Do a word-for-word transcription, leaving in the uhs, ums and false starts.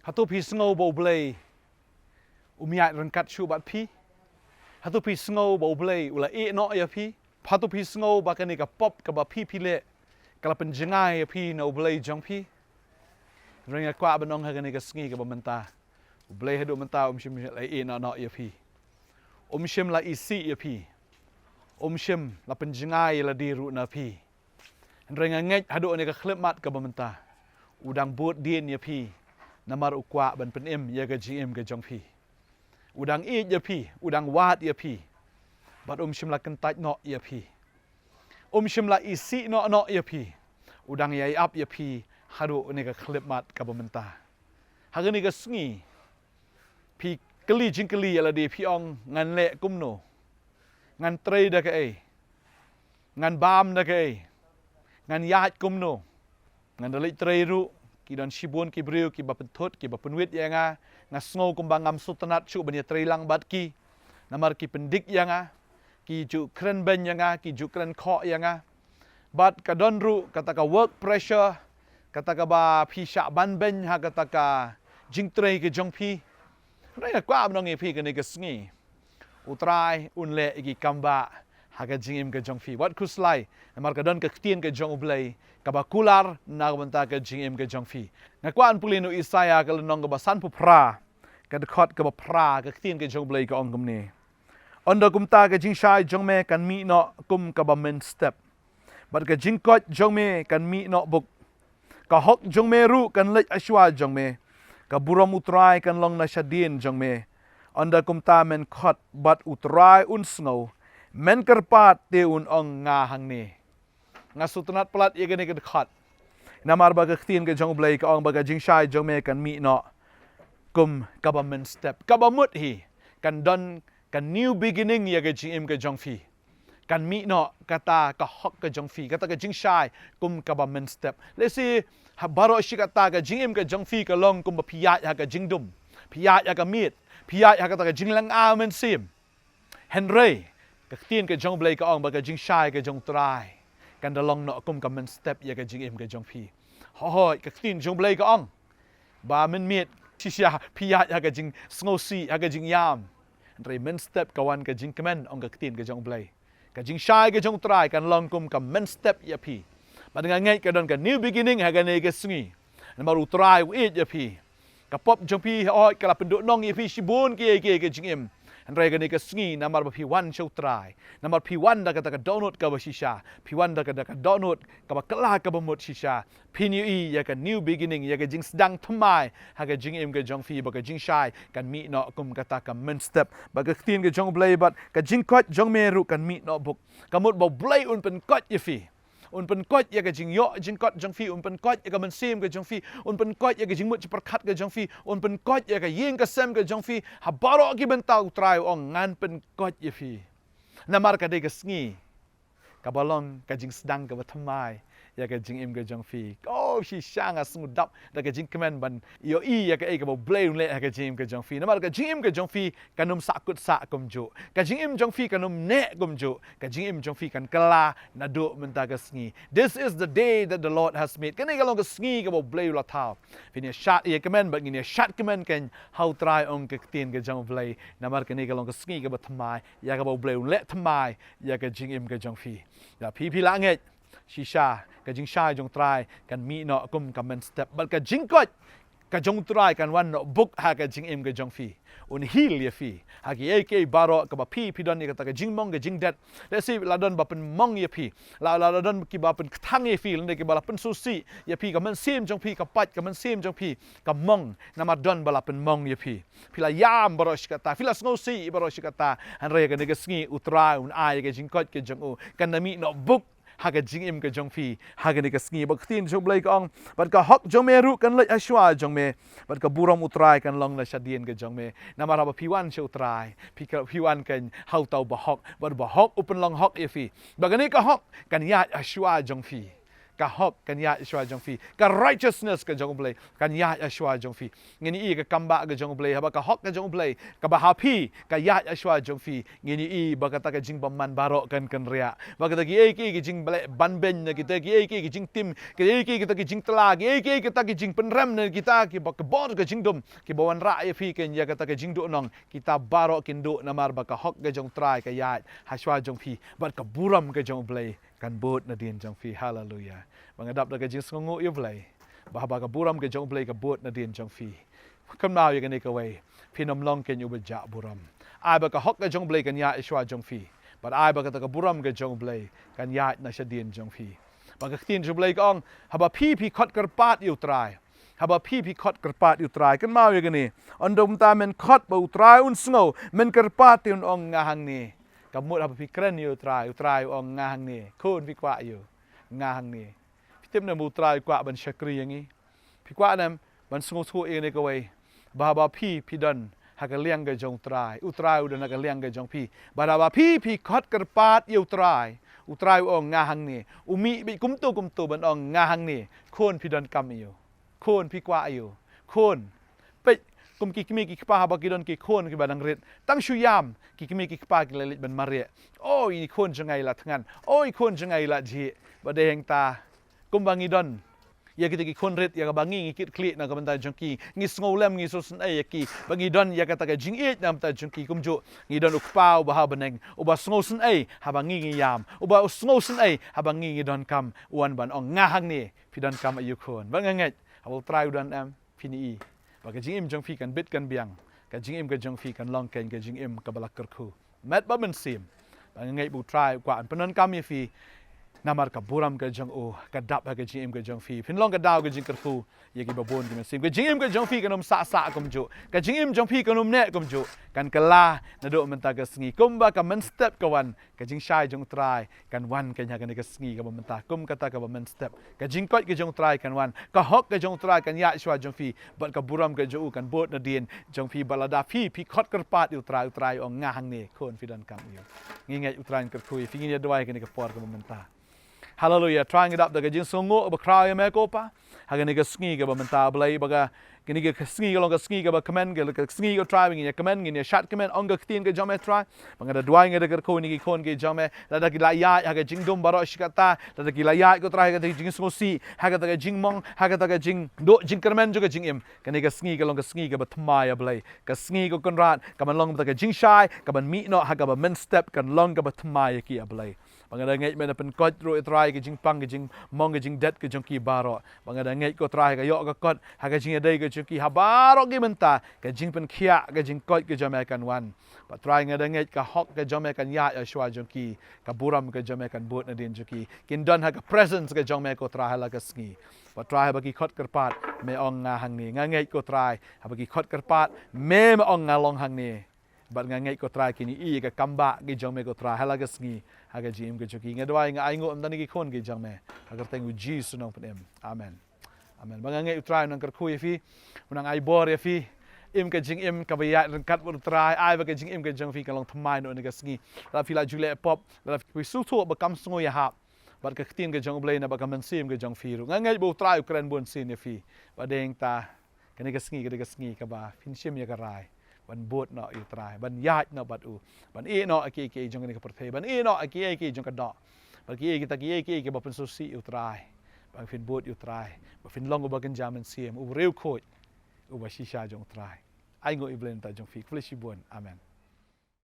Hato phi sngew ba U Blei um ïaid ryngkat shuh bad phi? Hato phi sngew ba U Blei u la ïeh noh ïa phi? Hato phi sngew ba kane ka pop kaba phi phi leh ka la pynjngai ïa phi na U Blei jong phi? Hynrei nga kwah ban ong ha kane ka sngi kaba mynta, U Blei haduh mynta um shym la ïeh noh noh ïa phi. Um shym la isih ïa phi. Um shym la pynjngai ïa lade ruh na phi. Hynrei nga ngeit haduh kane ka khyllipmat kaba mynta, u dang bud dien ïa phi, namar u kwah ban pynim ïa ka jingim ka jong phi. U dang ïeit ïa phi, u dang wad ïa phi, bad um shym la kyntait noh ïa phi. Um shym la isih noh noh ïa phi. U dang ïai ap ïa phi haduh kane ka khyllipmat kaba mynta. Ha kane ka sngi, phi kylli jingkylli ïa lade, phi ong, ngan leh kumno? Ngan trei da kaei? Ngan bam da kaei? Ngan ïaid kumno? Ngan da leit trei ruh, ki don shibun ki briew kiba pynthut, kiba pynwit ïa nga. Nga sngew kumba ngam sngewtynnat shuh ban ïatrei lang bad ki, namar ki pyndik ïa nga, ki ju kren beiñ ïa nga, ki ju kren khoh ïa nga. Bad ka don ruh kata ka work pressure, kata kaba phi shah ban beiñ ha kata ka jingtrei ka jong phi. Hynrei nga kwah ban ong ïa phi kane ka sngi, U Trai un leh ïa ki kambah ha ka jingim ka jong phi. Wat khuslai, namar ka don ka ktien ka jong U Blei kaba kular na ka bynta ka jingim ka jong phi. Nga kwah ban pule na u Isaïah ka lynnong kaba sanphew phra, ka dkhot kaba phra, ka ktien ka jong U Blei ka ong kumne: Ynda kumta ka jingshai jong me kan mih noh kum kaba mynstep, bad ka jingkoit jong me kan mih noh buk. Ka hok jong me ruh kan leit ha shuwa jong me. Ka burom U Trai kan long na shadien jong me. Ynda kumta men khot bad U Trai un sngew, men kyrpad te un ong nga hangne. Nga sngewtynnat palat ïa kane ka dkhot, namar ba ka ktien ka jong U Blei ka ong ba ka jingshai jong me kan mih noh kum kaba mynstep. Kaba mut hi, kan don ka new beginning ïa ka jingim ka jong phi. Kan mih noh kata ka hok ka jong phi, kata ka jingshai kum kaba mynstep. Lehse ha baroh shi katta ka jingim ka jong phi ka long kumba phi ïaid ha ka jingdum, phi ïaid ha ka miet, phi ïaid ha kata ka jinglynga mynsiem. Hynrei ka ktien ka jong U Blei ka ong ba ka jingshai ka jong U Trai kan da long noh kum ka mynstep ïa ka jingim ka jong phi. Hooid, ka ktien jong U Blei ka ong ba mynmiet shisha phi ïaid ha ka jingsngewsih, ha ka jingïam. Hynrei mynstep ka wan ka jingkmen, ong ka ktien ka jong U Blei. Ka jingshai ka jong U Trai kan long kum ka mynstep ïa phi. Bad nga ngeit ka don ka new beginning ha kane ka sngi, namar U Trai u ïeit ïa phi. Ka pop jong phi, hooid, ka la pynduhnong ïa phi shibun kiei kiei ka jingim. Hynrei kane ka sngi, namar ba phi wan sha U Trai, namar phi wan da kata ka dohnud kaba shisha, phi wan da kata ka dohnud kaba kylla kaba mut shisha, phin ïohi ïa ka new beginning, ïa ka jingsdang thymmai ha ka jingim ka jong phi, ba ka jingshai kan mih noh kum kata ka mynstep. Ba ka ktien ka jong U Blei, bad ka jingkoit jong me ruh kan mih noh buk. Ka mut ba U Blei un pynkoit ïa phi. Un pynkoit ïa ka jingïoh jingkoit jong phi, un pynkoit ïa ka mynsiem ka jong phi, un pynkoit ïa ka jingmut jingpyrkhat ka jong phi, un pynkoit ïa ka ïing ka sem ka jong phi. Ha baroh ki bynta U Trai u ong ngan pynkoit ïa phi. Namar ka dei ka sngi kaba long ka jingsdang kaba thymmai ïa ka jingim ka jong phi. Ko shisha nga sngewdap da ka jingkmen ban ïohi ïa kaei kaba U Blei un leh ha ka jingim ka jong phi. Namar ka jingim ka jong phi kan ym sahkut sah kumjuh. Ka jingim jong phi kan ym neh kumjuh. Ka jingim jong phi kan kylla naduh mynta ka sngi. This is the day that the Lord has made. Kane ka long ka sngi kaba U Blei u la thaw. Phin ïa shad ïa kmen, bad ngin ïa shad kmen kein ha U Trai, ong ka ktien ka jong U Blei. Namar kane ka long ka sngi kaba thymmai ïa kaba U Blei un leh thymmai ïa ka jingim ka jong phi. Ïa phi, phi la ngeit shisha, ka jingshai jong U Trai kan mih noh kum ka mynstep, bad ka jingkoit ka jong U Trai kan wan noh buk ha ka jingim ka jong phi. Un heal ïa phi ha kiei kiei baroh kaba phi phi don ïa kata ka jingmong ka jingdet. Lehse la don ba pynmong ïa phi, la, la, la don kiba pynkthang ïa phi, lane kiba la pynsngewsih ïa phi, ka mynsiem jong phi ka pait, ka mynsiem jong phi ka mong, namar don ba la pynmong ïa phi. Phi la ïam baroh shi katta, phi la sngewsih baroh shi katta. Hynrei kane ka sngi U Trai un ai ka jingkoit ka jong u, kan da mih noh buk ha ka jingim ka jong phi ha kane ka sngi. Ba ka ktien jong U Blei ka ong, bad ka hok jong me ruh kan leit ha shuwa jong me, bad ka burom U Trai kan long na shadien ka jong me. Namar haba phi wan sha U Trai, phi ka, phi wan kein ha uta u bahok, bad u bahok u pynlong hok ïa phi. Ba kane ka hok kan ïaid ha shuwa jong phi. ka hok kan ïaid shuwa jong phi, ka righteousness ka jong U Blei kan ïaid shuwa jong phi. Ngin ïohi ka kambah ka jong U Blei, haba ka hok ka jong U Blei kaba ha phi ka ïaid shuwa jong phi, ngin ïohi ba kata ka jingbymman baroh kan kynriah, ba kata kiei kiei ki jingbanbeiñ na kita, kiei kiei ki jingtim, kiei kiei kita ki jingtla, kiei kiei kita ki jingpynrem na kita, kiba ka bor ka jingdum, kiba wanrah ïa phi kan ïa kata ka jingduhnong, kita baroh kin duh namar ba ka hok ka jong U Trai ka ïaid ha shuwa jong phi, bad ka burom ka jong U Blei kan bud nadien jong phi. Haleluya. Ba nga dap da ka jingsngewnguh ïa U Blei, ba haba ka burom ka jong U Blei ka bud nadien jong phi, kynmaw ïa kane kawei, phin ym long kein uba jah burom. Ai ba ka hok ka jong U Blei kan ïaid shuwa jong phi, bad ai ba kata ka burom ka jong U Blei kan ïaid na shadien jong phi. Ba ka ktien jong U Blei ka ong, haba phi phi khot kyrpad ïa U Trai, haba phi phi khot kyrpad ïa U Trai, kynmaw ïa kane, ynda mynta men khot ba U Trai un sngew, men kyrpad te un ong nga hangne. Ka mut haba phi kren ïa U Trai, U Trai u ong nga hangne. Khun, phi kwah ïa u? Nga hangne. Phi tip ne em ba U Trai u kwah ban shakri ïa ngi? Phi kwah ne em ban sngewthuh ïa kane kawei, ba haba phi phi don ha ka liang ka jong U Trai, U Trai u don ha ka liang ka jong phi, bad haba phi phi khot kyrpad ïa U Trai, U Trai u ong nga hangne. U mih beit kumto kumto ban ong nga hangne. Khun, phi donkam ïa u? Khun, phi kwah ïa u? Khun, peit, kum ki kmie ki kpa haba ki don ki khun kiba dang rit, tang shu ïam ki kmie ki kpa ki la leit ban mareh. O, i khun jong nga i la thngan, o, i khun jong nga i la jhieh. Bad dei hangta, kumba ngi don ïa kita ki khun rit ïa kaba ngi ngi kit khlieh na ka bynta jong ki, ngi sngewlem, ngi sngewsynei ïa ki, ba ngi don ïa kata ka jingïeit na ka bynta jong ki, kumjuh ngi don U Kpa uba ha bneng, uba sngewsynei haba ngi ngi ïam, uba sngewsynei haba ngi ngi donkam, u wan ban ong nga hangne. Phi donkam ïa u khun? Bad nga ngeit haba U Trai u don, em, phin ïohi ba ka jingim jong phi kan bit kan biang, ka jingim ka jong phi kan long kein ka jingim kaba la kyrkhu met bad mynsiem. Ba nga ngeit ba U Trai u kwah ban pyndonkam ïa phi, namar ka burom ka jong u ka dap ha ka jingim ka jong phi. Phin long ka daw ka jingkyrkhu ïa kiba bun ki mynsiem. Ka jingim ka jong phi kan ym sah sah kumjuh, ka jingim jong phi kan ym neh kumjuh. Kan kylla naduh mynta ka sngi, kumba ka mynstep ka wan, ka jingshai jong U Trai kan wan kein ha kane ka sngi kaba mynta, kum kata kaba mynstep. Ka jingkoit ka jong U Trai kan wan, ka hok ka jong U Trai kan ïaid shuwa jong phi, bad ka burom ka jong u kan bud nadien jong phi. Bad lada phi phi khot kyrpad ïa U Trai, U Trai u ong nga hangne, khun, phi donkam ïa u. Ngi ngeit U Trai un kyrkhu ïa phi. Ngin ïa duwai kane ka por kaba mynta. Haleluya. Trai, ngi dap da ka jingsngewnguh ba khraw ïa me ko Pa ha kane ka sngi kaba mynta, Blei, ba ka kane ka sngi ka long ka sngi kaba kmen, ka sngi ko Trai ba ngin ïa kmen, ngin ïa shad kmen ong ka ktien ka jong me Trai. Ba nga da duwai, nga da kyrkhu ïa ki khun ki jong me, lada ki la ïaid ha ka jingdum baroh shi katta, lada ki la ïaid ko Trai ha kata ka jingsngewsih, ha kata ka jingmong, ha kata ka jingduh jingkyrmen jong ka jingim, kane ka sngi ka long ka sngi kaba thymmai, a Blei. Ka sngi ko Kynrad ka ban long kata ka jingshai, ka ban mih noh ha kaba mynstep, kan long kaba thymmai ïa ki, a Blei. Ba nga da ngeit me da pynkoit ruh, a Trai, ka jingpang, ka jingmong, ka jingdet ka jong ki baroh. Ba nga da ngeit ko Trai, ka ïoh ka kot ha ka jingïadei ka jong ki ha baroh ki bynta, ka jingpynkhiah, ka jingkoit ka jong me kan wan. Ba Trai, nga da ngeit ka hok ka jong me kan ïaid ha shuwa jong ki, ka burom ka jong me kan bud nadien jong ki. Kin don ha ka presence ka jong me ko Trai ha la ka sngi. Ba Trai, haba ki khot kyrpad, me ong nga hangne. Nga ngeit ko Trai, haba ki khot kyrpad, me, me ong nga long hangne. Bad nga ngeit ko Trai, kin ïohi ïa ka kambah ka jong me ko Trai ha la ka sngi ha ka jingim ka jong ki. Nga duwai, nga ainguh ïa ki khun ki jong me ha ka kyrteng U Jisu Nongpynim. Amen. Amen. Ba nga ngeit U Trai un nang kyrkhu ïa phi, un nang ai bor ïa phi. Im ka jingim kaba ïaid ryngkat bad U Trai, ai ba ka jingim ka jong phi kan long thymmai na kane ka sngi. Lada phi la ju leh pop, lada phi sngewthuh ba kam sngew ïahap bad ka ktien ka jong U Blei na bad ka mynsiem ka jong phi ruh, nga ngeit ba U Trai u kren bun sien ïa phi. Ba dei hangta, kane ka sngi ka dei ka sngi kaba phin shim ïa ka rai ban bud noh ïa U Trai, ban ïaid noh bad u, ban ïeh noh ïa kiei kiei jong kane ka pyrthei, ban ïeh noh ïa kiei kiei jong ka doh, bad kiei kita kiei kiei kiba pynsngewsih ïa U Trai. Ba phin bud ïa U Trai, ba phin long uba kynja mynsiem, u briew khuid, uba shisha jong U Trai. Ainguh ïa U Blei na ka bynta jong phi. Khublei shibun. Amen.